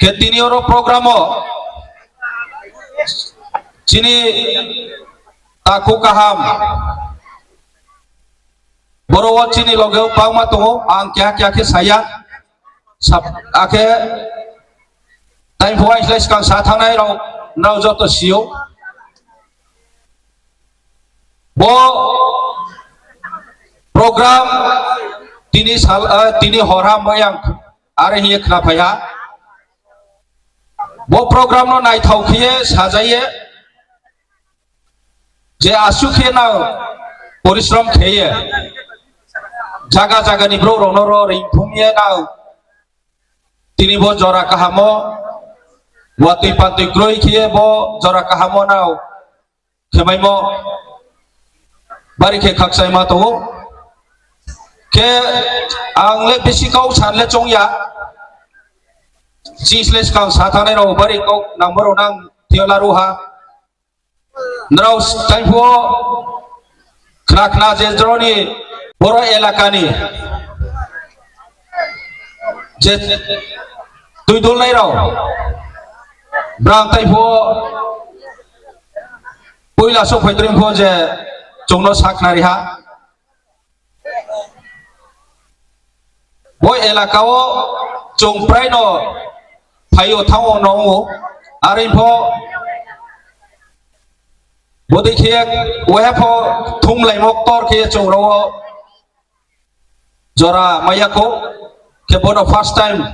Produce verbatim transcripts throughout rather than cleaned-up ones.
Khe tini oro program wo chini takhu kaham, boro wo chini loge wo bangma tong ou, ang keha keha khe sa ya. Sab-, akhe time pho uaingslái skang sa thanngnai rao, nrao joto si ou. Bo program tini sal, eh, tini horha mai ang are hing ye khnaphai ha. Bo program no naithao khe ye saja ye, je asuh khe nrao porishrom khe ye, zaga zaga ni brouh rao no ro ringphum ye nrao tini bo jora kaham wo, watoi patoi kroi khe ye bo jora kaham wo nrao khemaimo bari khe khakchangma tong ou. Khe ang le bisi kau san le choung ya, chini slái skang sa thanngnai rao bari kau nangmo rao nang thing yo laruh ha. Nrao time pho khna khna je jora ni boro elaka ni je tuidulnai rao, brang time pho poila souhphai tring pho je chung no sakhnari ha. Bo elaka wo chung prai no phai yo thanng wo nung ou, are pho bodei khe waiha pho thumlaimo ktor khe chung rao wo jora mai ya khou, khe bono first time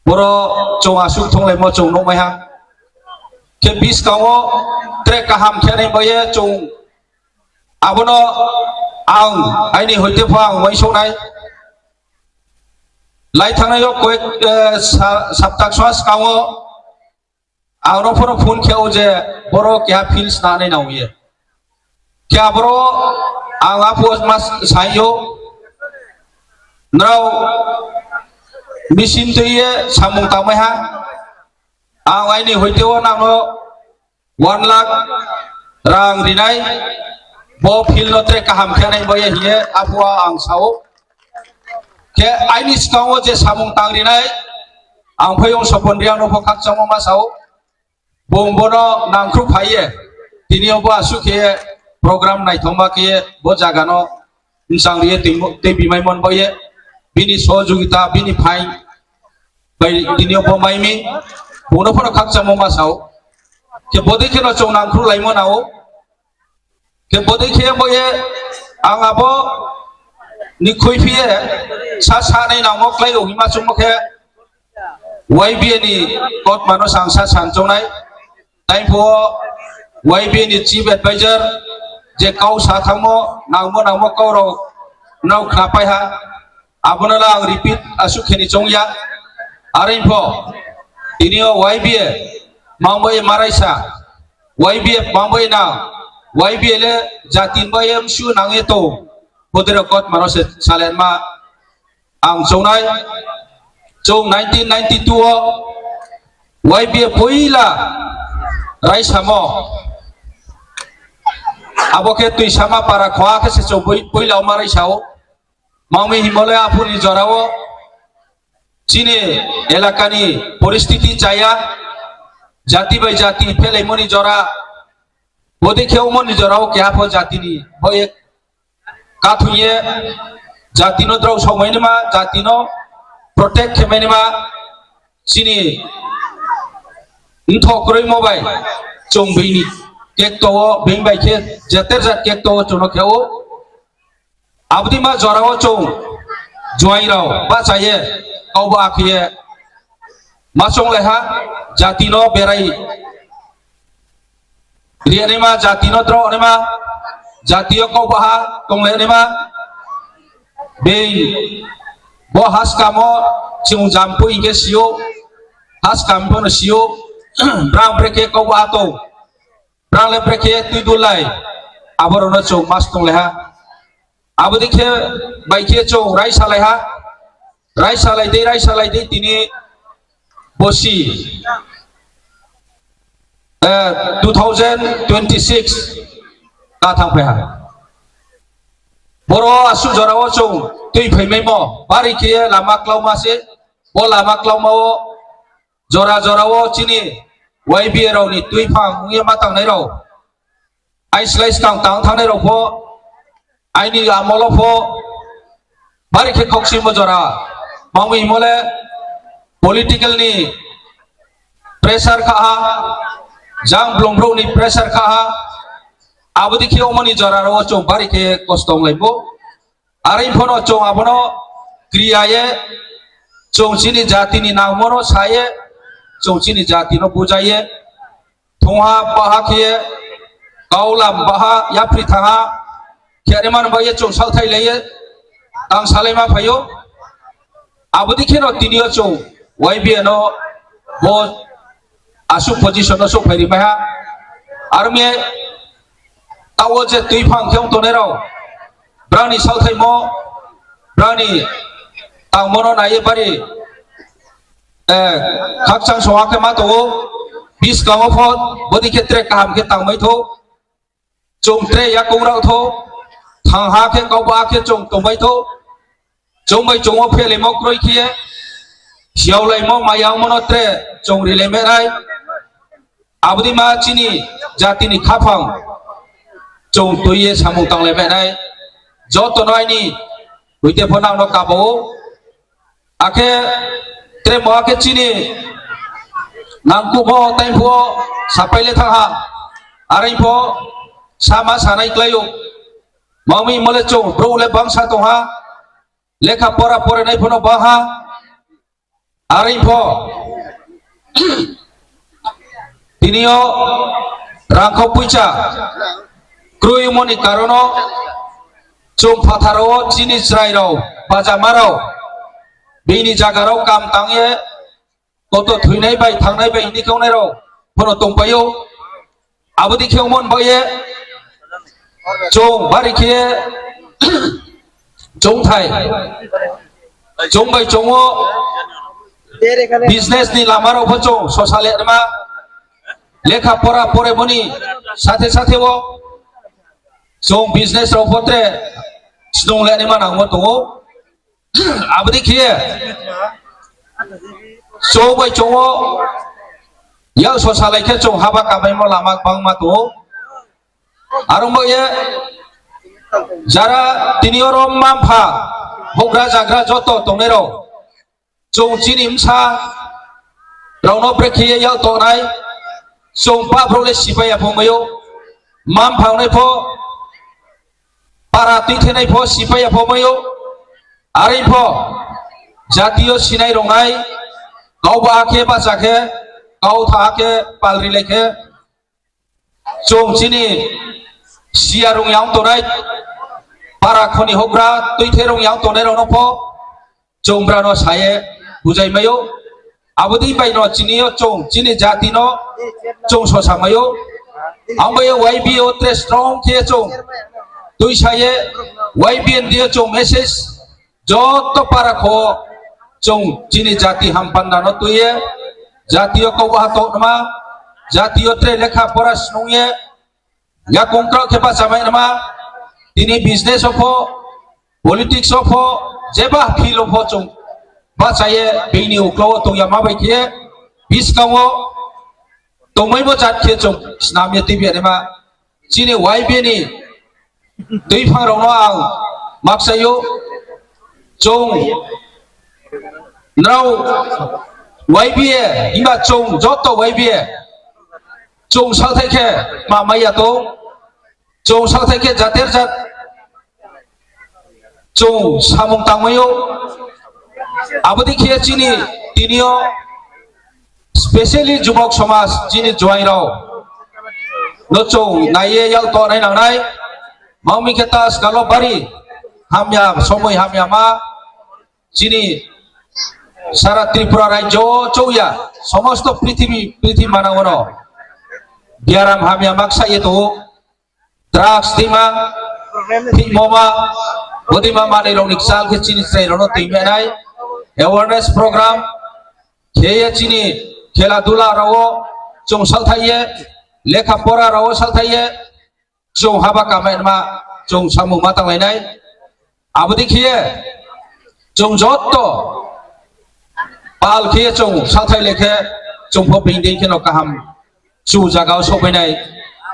boro chung asuh thumlaimo chung nuhmai ha. Khe buskang wo tre kaham khe nai bai ye chung abo no ang aini hoite pho ang uaingsouh nai. Lai thanngnai yo koyek, eh, sa-, saptak sua skang wo ang no phoro phone khe ou je boro keha field snanai nang ye. Khe aboro ang aphuh ma sai ou, nrao machine tui ye samung tangmai ha. Ang aini hoite wo nang no one lakh rang ri nai, bo field no tre kaham khe nai bai ye hing ye aphuh ang sa ou. Khe aini skang wo je samung tang ri nai, ang Phaiyong Sopon Reang no pho khakchangmo ma sa ou. Bung bono nangkhruh phai ye, tini yo bo asuh khe program naithaoma khe bo zaga no bsang ri ye tei, tei bimaimo ni bai ye, bini sohojogita, bini phaing bai tini yo bo mai mi, bung no phano khakchangmo ma sa ou. Khe bodei khe no chung nangkhruhlaimo nang ou. Khe bodei khe bo ye ang abo ni khuiphi ye sa sanai nangmo klái ou hima chungmo khe Y B A ni kautma no sang sa san choung nai. Time pho Y B A ni chief advisor je kau sa thanngmo nangmo nangmo kau rao nrao khnapai ha. Abo no le ang repeat asuh khe ni choung ya. Are pho tini yo Y B A mang bai ye ma raisa, Y B A mang bai ye nang, Y B A le jati ni bai ye msu nang ye tong. Bodei rao kautma no se salenma ang choung nai. Chung nineteen ninety two wo Y B A poila raisamo, abo khe Tuisama para khoa khe se chung poi-, poila wo ma raisa ou. Mang mi hingmo le aphuh ni jora wo chini elaka ni poristhiti chaya, jati bai jati phelaimo ni jora, bodei khe omo ni jora wo keha pho jati ni bo ye kathung ye, jati no drao saohmai naima, jati no protect khe mai naima, chini mthoh kroimo bai chung being ni kekto wo, being bai khe jeter jat kekto wo chung no khe ou. Abo dei ma jora wo chung juaing rao bahcha ye, kau ba khe ye ma chounglai ha, jati no berai ri naima, jati no drao naima, jati yo kau ba ha tonglai naima. Being bo haskam wo chung jampui hing khe si ou, haskam pho no si ou, brang brekhe kau ba ha tong, brang le brekhe tuidulai, abo rao no chung ma tonglai ha. Abo dei khe bai khe chung raisalai ha, raisalai dei, raisalai dei tini bosi, eh, two thousand twenty six ka thanngphai ha. Boro asuh jora wo chung tuiphaimaimo, bari khe lama klauma se, bo lama klauma wo jora jora wo chini Y B A rao ni tuiphang ong ye ma tangnai rao, ai slái skang tang thanngnai rao pho, aini amol wo pho bari khe khaukchimo jora. Mangmi hingmo le political ni pressure kha ha, jang blong brouh ni pressure kha ha, abo dei khe omo ni jora rao wo chung bari khe kosto onglaimo. Are pho no chung abo no kri ya ye, chung chini jati ni nangmo no sa ye, chung chini jati no bujai ye, thongha baha khe ye, kaulam baha yapri thanng ha, khe naima no bai ye chung saohthai lai ye, tang salaima phai ou. Abo dei khe no tini yo chung Y B A no bo asuh position no souhphai ri mai ha. Are ong mi, taoh wo je tuiphang khe ong tongnai rao, brao ni saohthaimo, brao ni tangmo no nai ye bari, eh, khakchang songha khe ma tong ou. Buskang wo pho bodei khe tre kaham khe tangmai thou. Chung tre yakoung rao thou, thangha khe kauba khe chung tongmai thou. Chung bai chung wo phelaimo kroi khe, siaolaimo mayangmo no tre chung rilai mai nai. Abo dei ma chini jati ni khaphang chung tui ye samung tanglai mai nai. Joto no aini hoite pho nang no kaba ou. Akhe tre mo akhe chini nangkuhmo time pho sapai le thanng ha, are pho sama sanai klái ou. Mangmi hingmo le chung brouh le bangsa tong ha, lekha pora porenai pho no bang ha, are pho tini yo rangkhau poicha kroimo ni karon no chung phathar wo chini chrai rao, bajama rao, bini zaga rao kam tang ye, koto thoinai bai thanngnai bai hini khe ongnai rao pho no tongpai ou. Abo dei khe ongmo ni baoh ye chung bari khe choungthai, chung bai chung wo business ni lama rao pho chung sosa le naima, lekha pora poremo ni sathe sathe wo chung business rao pho tre snung le naima nangmo tong ou. Abo dei khe ye chung bai chung wo yak sosa lai khe chung haba kamaimo lama gbangma tong ou. Are ong baoh ye jara tini yo ro mma-mpha, houhgra zagra joto tongnai rao, chung chini bsa rao no brekhe ye yak tongnai, chung pah brouh le sipai ya pho mai ou, mma-mpha ongnai pho, para tuithenai pho sipai ya pho mai ou, are pho jati yo sinai rongnai, kau baha khe bahcha khe, kau thaha khe palrilai khe, chung chini siya rung ya ong tongnai, para kho ni houhgra tuithe rung ya ong tongnai rao no pho chung brao no sa ye bujai mai ou. Abo dei bai no chini yo chung chini jati no chung sosa mai ou. Ang bai yo Y B A wo tre strong khe chung tuisa ye, Y B A ni deing yo chung message joto para kho chung chini jati hampanda no tui ye, jati yo kau baha tongnaima, jati yo tre lekha pora snung ye, yakoung kraoh khe bahcha mai naima, tini business wo pho, politics wo pho, jeba field wo pho chung bahcha ye bini uklau wo tong ya ma bai khe, buskang wo tongmaimo jat khe chung snam ye tuibi ya naima. Chini Y B A ni tuiphang rao no ang makchai ou, chung nrao Y B A himba chung joto Y B A chung saohthai khe ma mai ya tong, chung saohthai khe jater jat chung samung tangmai ou. Abo dei khe chini tini yo specially jubok somaj chini joaing rao no chung nai ye yak tongnai nangnai. Mangmi khe ta skal wo bari hamya, somoi hamya ma chini sara Tripura rajyo chouh ya, somosto prithibi, prithibi manang wo no biaram hamya ma ksa ye tong ou. Drugs deima, phihmo ma, bodeima manoi rao ni kchal khe chini chrai rao no toimai nai. Awareness program khe ye chini khela dula rao wo chung saohthai ye, lekha pora rao wo saohthai ye, chung haba kamai naima, chung samung ma tanglai nai. Abo dei khe ye chung joto pal khe ye chung saohthai le khe chung pho being dei khe no kaham chu zaga wo souhpai nai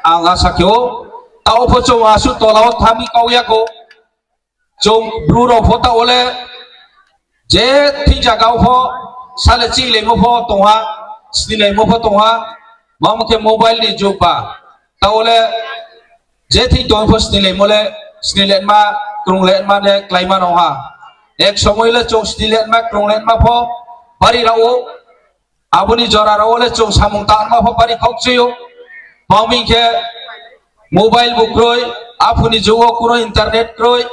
ang asa khe ou. Taoh pho chung asuh tola wo thanng mi kau ya kho. Chung Bru rao pho taoh wo le je thing zaga wo pho sale chihlaimo pho tong ha, snilaimo pho tong ha, mamo khe mobile ni jug ba. Taoh wo le je thing tong pho snilaimo le, snilaima, krunglaima le kláima nung ha. Ek somoi le chung snilaima, krunglaima pho bari rao ou. Abo ni jora rao wo le chung samung tangma pho bari khaukchui ou. Tma hing khe mobile bu kroi, aphuh ni jug wo kuno internet kroi,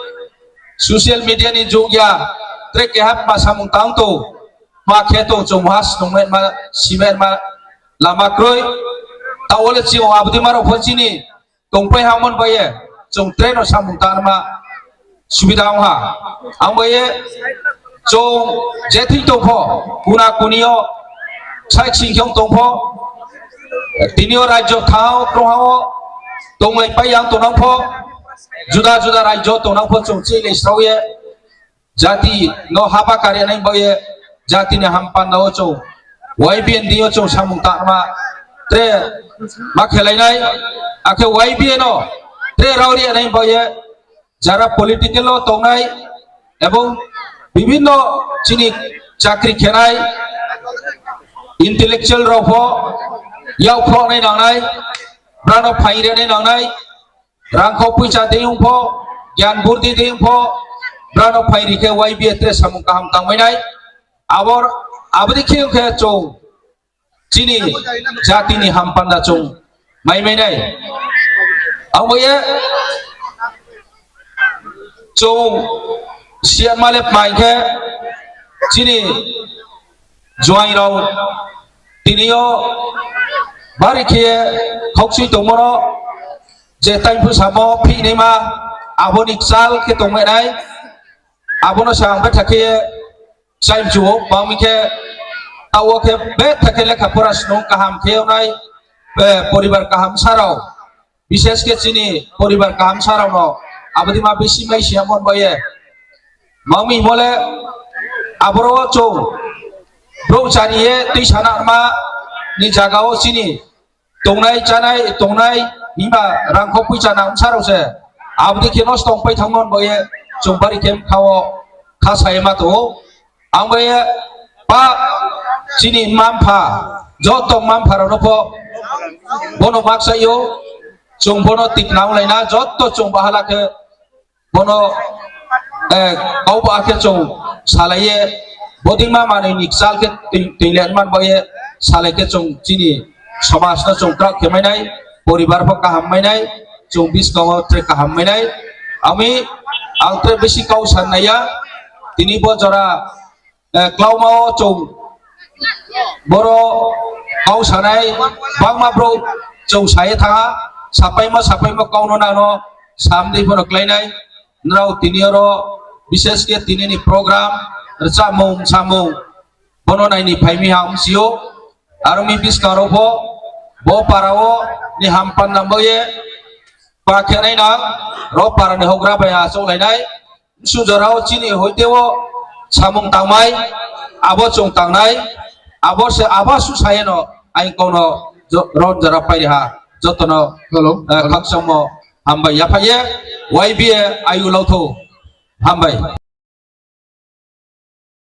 social media ni jug ya, tre keha ma samung tang tong, ma khe tong chung ha snungma, simaima lama kroi. Taoh wo le chini abo dei ma rao pho chini tongpai ha mon bai ye, chung tre no samung tangma subida ong ha. Ang bai ye, chung je thing tong pho, kuna kuni yo, saik sing khe ong tong pho, tini yo rajyo thanng krung ha wo, tonglaipai yang tongnang pho, juda juda rajyo tongnang pho chung chini srao ye, jati no haba kari nai bai ye, jati ni hampanda wo chung, Y B A ni deing yo chung samung tangma tre ma khelai nai, akhe Y B A no tre rao ri nai bai ye, jara political wo tongnai, ebong bibhinno chini chakri khenai, intellectual rao pho, yak pho nai nangnai, brao no phaing ri nai nangnai, rangkhou poicha deing pho, gyan burdi deing pho, brao no phaing ri khe Y B A tre samung kaham tangmai nai. Abo, abo dei khe ong khe chung chini jati ni hampanda chung maimai nai. Ang bai ye chung siatma le phaing khe chini joaing rao tini yo bari khe khaukchui tongmo no je time phu samo phihnaima abo ni kchal khe tongmai nai. Abo no se ang betha khe chaimchu ou, bangmi khe taoh wo khe betha khe lekha pora snung kaham khe yag nai, poribar kaham sa rao, bises khe chini poribar kaham sa rao no abo dei ma bisi mai si ya mon bai ye. Bangmi himo le aboro chung brouh chari ye tuisa nama ni zaga wo chini tongnai chánai tongnai himba rangkhou poicha nangsa rao se abo dei khe nosto ongpai thanngmo ni baoh ye chung bari khe bkha wo kha sa ye ma tong ou. Ang bai ye pa chini mma-mpha, joto mma-mpha rao no pho bono makchai ou, chung bono tikna onglai na, joto chung bahala khe bono, kau ba khe chung salai ye, bodei ma manoi ni kchal khe toing-, toinglai man baoh ye, salai khe chung chini somaj no chung kraoh khe mai nai, poribar pho kaham mai nai, chung buskang wo tre kaham mai nai. Ami, ang tre bisi kau san nai ya, tini bo jora, klauma wo chung boro kau sanai, bangma brouh chung sa ye thanng ha, sapaimo, sapaimo kau no nang no sam dei pho no klái nai. Nrao tini oro, bises khe tini ni program, rchamung, samung, bono nai ni phai mi ha msi ou. Aro mi buskang rao pho, bo para wo ni hampanda baoh ye, pa khe nai nang, ro para ni houhgra bai achouhlai nai. Bsu jora wo chini hoite wo samung tangmai, abo chung tangnai, abo se abo suh sa ye no aini kau no ron jora pai ri ha, joto no khakchangmo hambai yaphaih ye, Y B A ayu lau thou, hambai.